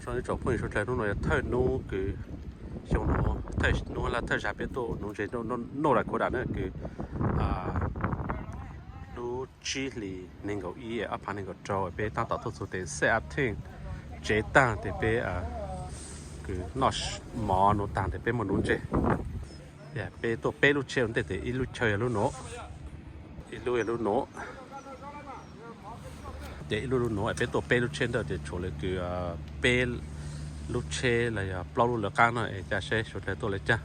Tsoom phooj ywg sawv daws, hnub no yog thawj hnub kws xyoo no, thawj hnub laj thawj zag peb tuaj nuv ntses North Dakota na kws lub tsib hlis nees nkaum ib ob phav nees nkaum rau peb tab tom tuaj txug tes set up tent tsev taag tes peb kws noj mov nuv taag tes peb moog nuv ntses. Peb tuaj peb lub tsheb ua ntej tes ib lub chaw yog lub nuav, ib lub yog lub nuav, ces ib lub lub nuav peb tuaj peb lub tsheb ntawd tes tshuav le kws peb lub tsheb los yog plaub lub lawv qaab no es ca seb sawv daws tuaj le caag.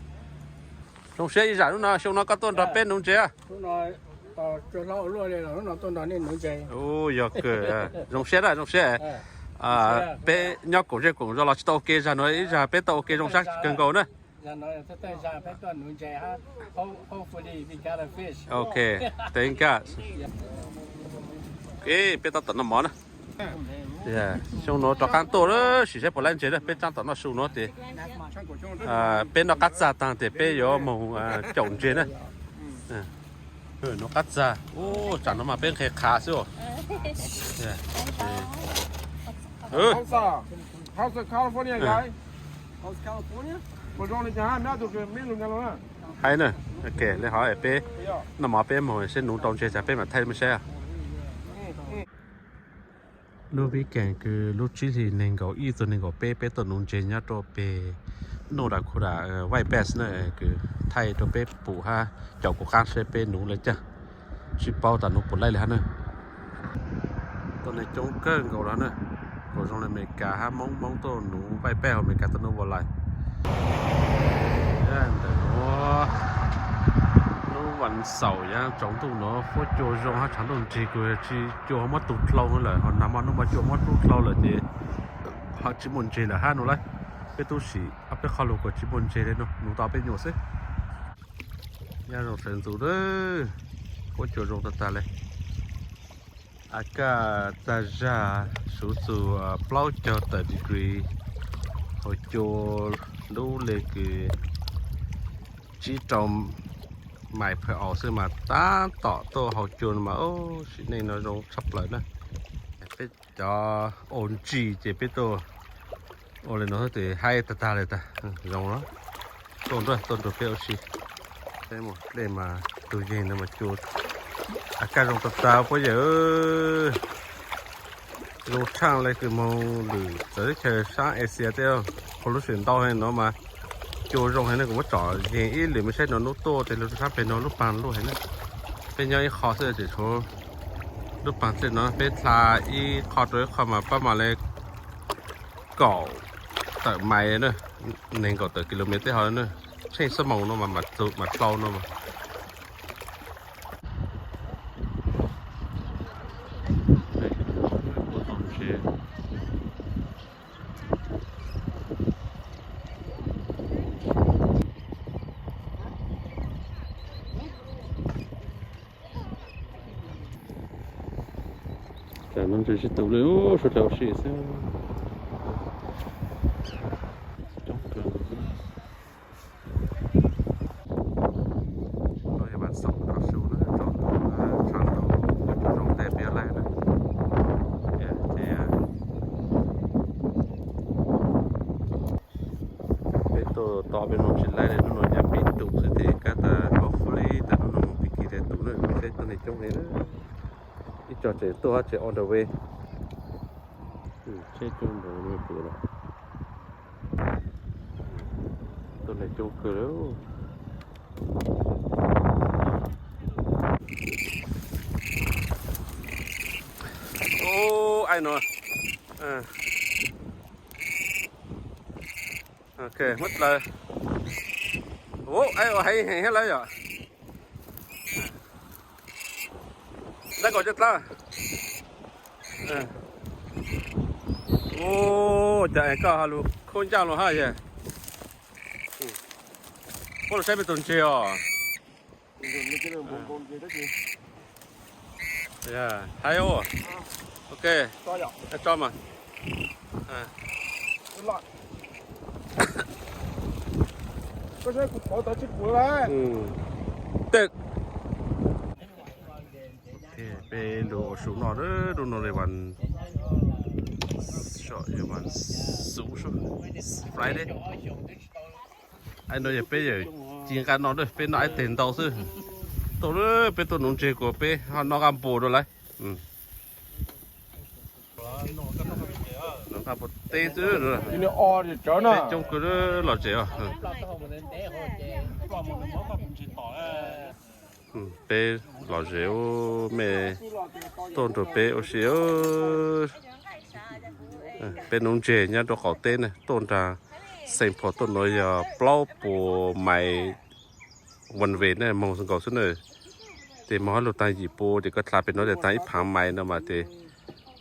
Zoo siab ib zam hnub no, xyoo no koj tuaj nrog peb nuv ntses. Yog kawg, zoo siab na, zoo siab. Peb nyob koom zej koom zos los tsis tau ua ke, zag nuav ib zag peb tau ua ke zoo sab kawg nkaus na. Ok, thank God. Peb tab tom noj mov na. Xyoo nuav rov qaab tuaj, sim saib puas laib ntses na, peb tab tom noj su nuav tes peb noj qab txag taag tes peb yuav moog caum ntses na. Nuav qab txag, tsam nuav mas peb nqhes qhav xwb. Hais na, le hov peb noj mov peb moog seb nuv tau ntses tas peb mam thaij mej saib. Lub weekend kws lub tsib hlis nees nkaum ib txug nees nkaum peb peb tuaj nuv ntses nyob rau peg North Dakota White Bass na, kws thaij rau peb pum hab caum kuv qaab seb peb nuv le caag. Tsis paub tas nuv puas laib le hab na. Tuaj neeg coob kawg nkaus le na, kuj zoo le Amelikas hab Moob, Moob tuaj nuv White Bass hauv Amelikas tuaj nuv Walleye. Ntawm nuav lub vas xaum yav tsaus ntuj nuav huab cua zoo hab tshav ntuj nrig kuj tsis cua muab tu dlhau lawm, ho nag hmo nub mas cua muab tu dlhau lawm ces ho tsis muaj ntses lawm hab nuav lawm. Peb tub sim ob peb qho lug kuj tsis muaj ntses le nuav, nuv tau peb nyuam xwb. Nyob zoo sawv ntxuv, huab cua zoo tag tag le. Akaj tag zag suv txug plaub caug tawm degree, haus cua lub le kws tsib rau mais per hour xwb mas tab tom tuaj haus cua no mas sim neej no zoo tshaj plaws na. Peb cov O G ces peb tuaj ua le nuav xwb tes haib tag tag le tag. Zoo los tuaj nrug, tuaj nrug peb ua si. Peb mus dlej mas tug yeeg no mas cua, akaj zoo tag tag puab yawm. Zoo tshaaj le kws moog lwm txawv teb chaws saab Asia tej, pollution ntau heev no mas cua zoo heev ne. Kuv muab tsom yeeg ib lwm mej saib no nub tuaj tes lug rau saab peg no lub paag luaj heev na. Peb nyob ib qho xwb tes tshuav lub paag dlej no, peb dlha ib qho rau ib qho mas pab mam le kaum tawm mais na, nees nkaum tawm kilomev tej hov na, tsheej xuab moos no mas mam dlhau no mas. Tam no ntses sib tus li, suav dlawg ua si xwb. Coob kawg. Nuav yog vas xaum nrov su na, tsaus ntuj tshav ntuj zoo tes peb laij na. Ces peb tuaj tod peb moog tsis laij le, nub nuav nyaj pib tus xwb tes kab tas hopefully tas nub nuav moog pib kis tes tus na, peb saib tuaj neeg coob heev na. Ib co tseem tuaj hab tseem on the way. Tsheb coob npaum no pum lawm. Tuaj neeg coob kawg li. Ub, aib no. Ok, muab dlaws. Ub, aib ua heev heev thiab lawm yom. Dlaab kaum coj dlaab. Ub, cas es koj ho lug khub ncaj lug hab yog. Puab lug saib peb tug ntses os. Hais ua. Ok. Tso mas. Tej peb lug ua su noj lub no li vas Tsom yog mas xub sub Friday. Aib no yog peb yawm ci nqa no na, peb noj aib teg ntau xwb. Tuaj, peb tuaj nuv ntseg kuas peb ho noj nqaj npua rau lawv. Noj nqaj npua teb xwb. Peb coob kawg lom zem os. Peb lom zem, mej tuaj nrug peb ua si. Peb nuv ntseg nyob rau qaum teb na, tuaj nrag Saint Paul tuaj nuav yog plaub puas mais one way na, moog nkaus xwb na. Ces moog hab lug taag yim pua, ces koj dlha pem nuav ces taag ib phaav mais no mas ces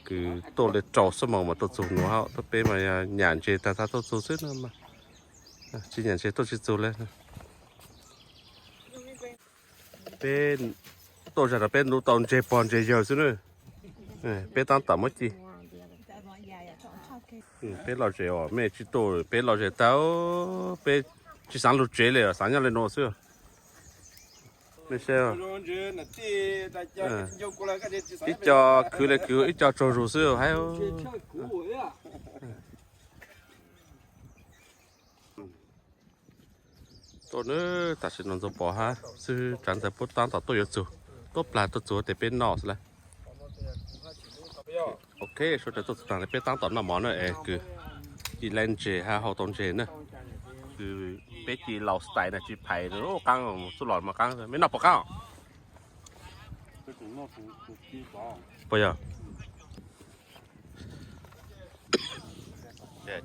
kws tuaj le rau xuab moos mas tuaj txug nuav hab. Tuaj peb mas yog nyam ntseg taag taag tuaj txug xwb no mas, tsis nyam ntseg tuaj tsis txug le. Peb tuaj zag rau peb nuv tau ntseg pog ntseg yawg xwb na. Peb taab tom muab ci. Peb lom zem os, mej tsis tuaj, peb lom zem tag, peb tsis xaav lug tsev le, xaav nyob le nuav xwb. Mej saib, ib co khwv le khwv, ib co tsaug zug xwb hab. Tuaj na, tam sim no ntxuav pom hab xwb, tsav ntawd puab taab tom tuaj yuav txug, tuab plag tuaj txug tes peb noj xwb lawm. Ok, suav dlawg tuaj txug taag le peb taab tom noj mov na es kws ci lab ntseg hab hau tau ntseg na. Kws peb ci laus style na tsis phais, qaab txuj lom mas qaab, mej noj puas qaab? Puas yog?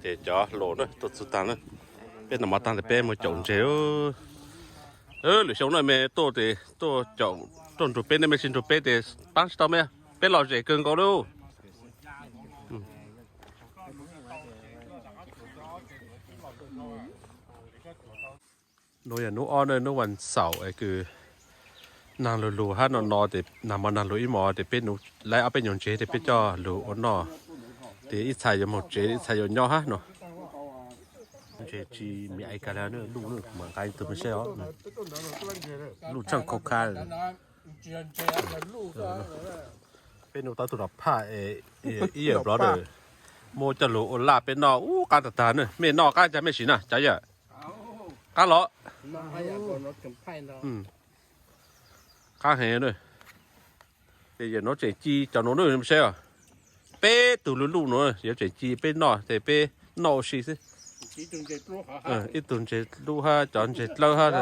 Ces cov hluas na tuaj txug taag na, peb noj mov taag tes peb moog caum ntseg. Lwm xyoo na mej tuaj tes tuaj caum, tuaj nrug peb ne, mej tsis nrug peb tes paab tsis tau mej, peb lom zem kawg nkaus li. Nuav yog nub ob na, nub vas xaum es kws naag lug lug hab no no tes naag mov naag lug ib mov tes peb nuv laib ob peb nyuag ntseg tes peb coj lug ua noj, tes ib txha yuav moog tsev ib txha yuav nyob hab no. Ntseg tsis mi ai ka la luj na, kuv mam nqa ib tug mej saib os. Luj tshaaj khau kha. Peb nuv tau tug nov phaj es ib yawm nplog lawm, muab coj lug ua laj peb noj ub qaab tag tag na. Mej noj qaab cas mej sim na cov yawm? Qaab los? Qaab heev na. Ces yawm nuav tseem ci cov nuav na mej saib os. Peb tug luj luj nuav yuav tseem ci peb noj tes peb noj ua si xwb. Ib tug ntseg dlub hab cov ntseg dlawb hab.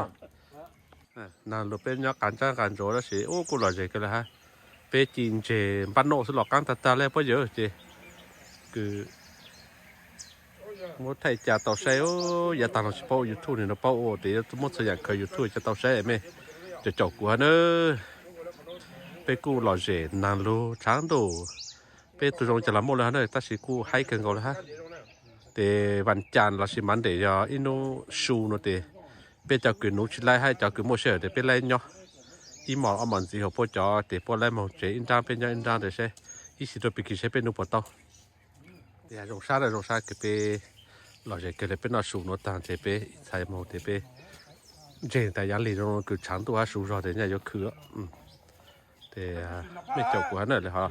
Naag lug peb nyob qas ntsaab qas ntsuav tab sis ub kuj lom zem kawg le hab. Peb ci ntseg npaj noj xwb los qaab tag tag le puab yawm ces kws muab thaij ca tau saib. Yav taag los tsis paub ua YouTube, nim no paub ua tes yuav muab txhua yaam khaws YouTube ca tau saib mej caum caum kuv hab na. Peb kuj lom zem naag lug tshaav ntuj, peb tug zoo cas los muaj le hab na, tab sis kuj haib kawg nkaus le hab. Tes vas cas lossis Monday yog ib nub su no tes peb cov kws nuv tsis laib hab cov kws muaj sij hawm tes peb laib nyob ib mos ob mos ntxiv hauv puab cov tes puab laib moog tsev ib nraab peb nyob ib nraab tes saib ib sim rua pig kig saib peb nuv puas tau. Tes zoo sab na, zoo sab kws peb lom zem kawg le peb noj su nuav taag tes peb ib txha moog tes peb ntseeg tas yav lig zoo kws tshaav ntuj hab su zog tes nyaj yuav khwv. Tes mej caum kuv hab na le hov.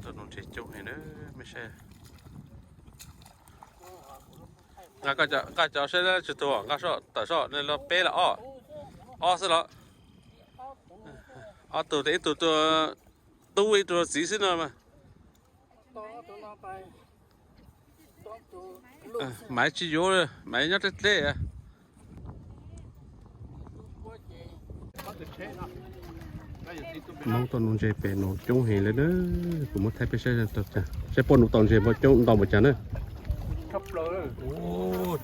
Tuaj nreg coob heev na, mej saib. Nqa cov saib tsawg tug, nqa soj tawm soj, nej los peb los ob, ob xwb los? Ob tug tes ib tug tub ib tug txiv xwb no mas. Maiv tsis yuav, maiv nyob dleb dleb. Moob tuaj nuv ntseg pem nuav coob heev le na. Kuv muab thaij peb saib, saib puab nuv tau ntseg puab coob ntau npaum cas na.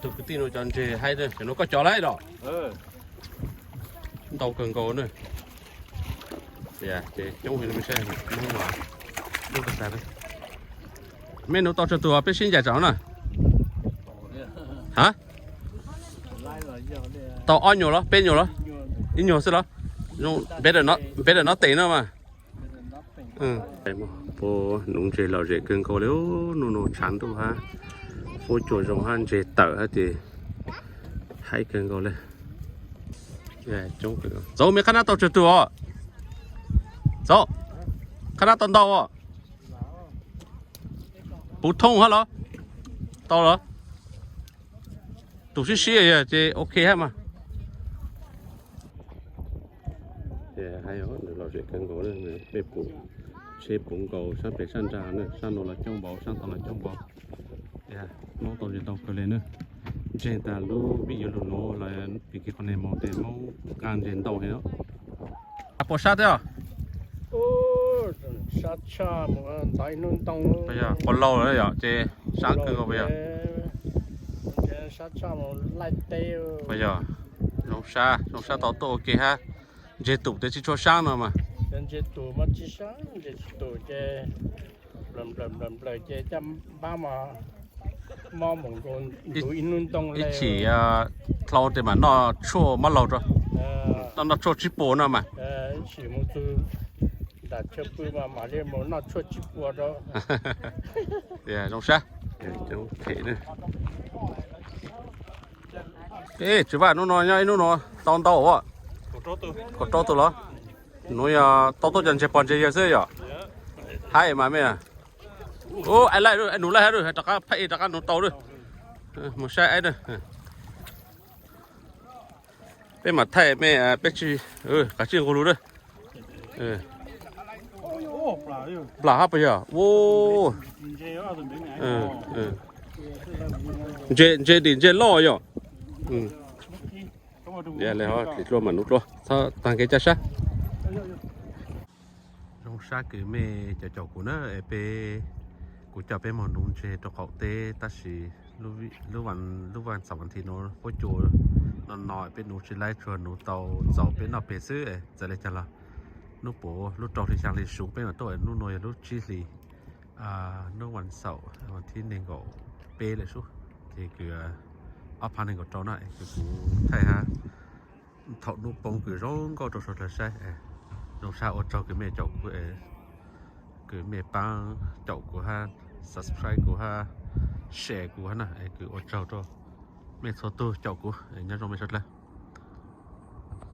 Tug kwv tij nuav cov ntseg haib na, cov nuav koj cov lawm los? Ntau kawg nkaus na. Ces coob heev, mej nuv tau tsawg tug peb sib ncaim tsam no na? Ha? Tau ob nyuag los peb nyuag los? Ib nyuag xwb los? Better not tes no mas. Puab nuv ntseg lom zem kawg nkaus li, nub nua tshav ntuj hab, puab cua zoo hab ntseg tawm hab ces haib kawg nkaus li. Txaus, mej qhab nab tau tsawg tug os? Txaus, qhab nab tau ntau os? Puv thoob hab los? Tau los? Tus sib sib yog ces ok hab mas. Ces hais nws lom zem kawg nkaus, peb pum tsheb puv nkaus sab pem sab nrag na, sab no los coob npaum, sab tod los coob npaum. Ces Hmoob tau ntses ntau kawg li na. Ntseeg tas lub vij yuav lug nuav los vim kis qhov ne moog ces Hmoob nqaa ntses ntau heev no. Puas sab thiab os? Sab tshaj, ntxov ib hnub ntoo. Yog quas laug lawm yom, ces sab kawg nkaus puas yog? Sab tshaj, laij teb. Puas yog? Zoo sab, zoo sab tau tuaj ua ke hab. Ntses tum tes tsis tshua sab no mas. Ntses tum mas tsis sab, ntses tsis tum ces nplawm nplawm nplawm nplawm ces caj npab mas mob mus nkaus ib hnub ntoo. Ib chim dlhau tes mam noj tshuaj mob laug rau. Noj, noj tshuaj tsib puas no mas. Ib chim mus txug nram chaw pw mas mam li mus noj tshuaj tsib puas rau. Zoo sab. Coob phem na. Ej, Tswv Vaj, hnub no nyob ib hnub no tau ntau as. Kaum rau tus los? Nuav yog tau tuaj cov ntses pog ntses yawg xwb yom? Haib mas mej. Ua, aib laij, aib nus laij hab, rov qab phaij rov qab nuav tau lawm. Mus saib aib na. Peb mam thaij mej, peb tsis, kav tsij nqug lug lawm. Plam hab puas yog? Ua, ntses dim ntses loj yom. Dlua mam nuv dlua, tag kev ca sab. Zoo sab kws mej caum caum kuv na, es peb, kuv coj peb moog nuv ntses rau qaum teb tab sis lub, lub vas xaum vas thiv nuav huab cua no no peb nuv tsis laib, tsuas nuv tau ntxaus peb noj peg xwb. Txawm le caag los hnub puav lub rau hli xyaa hli suv peb mam tuaj, hnub nuav yog lub tsib hli, hnub vas xaum vas thib neeg nkaum peb lawm sub, ces kws ob phav neeg nkaum rau na, kws kuv thaij hab thaum nub poob kws zoo nkauj rau suav dlawg saib. Zoo sab ua tsaug kws mej caum kuv, kws mej paab caum kuv hab subscribe kuv hab share kuv hab na, kws ua tsaug rau mej txhua tug caum kuv, nyob zoo mej suav dlawg.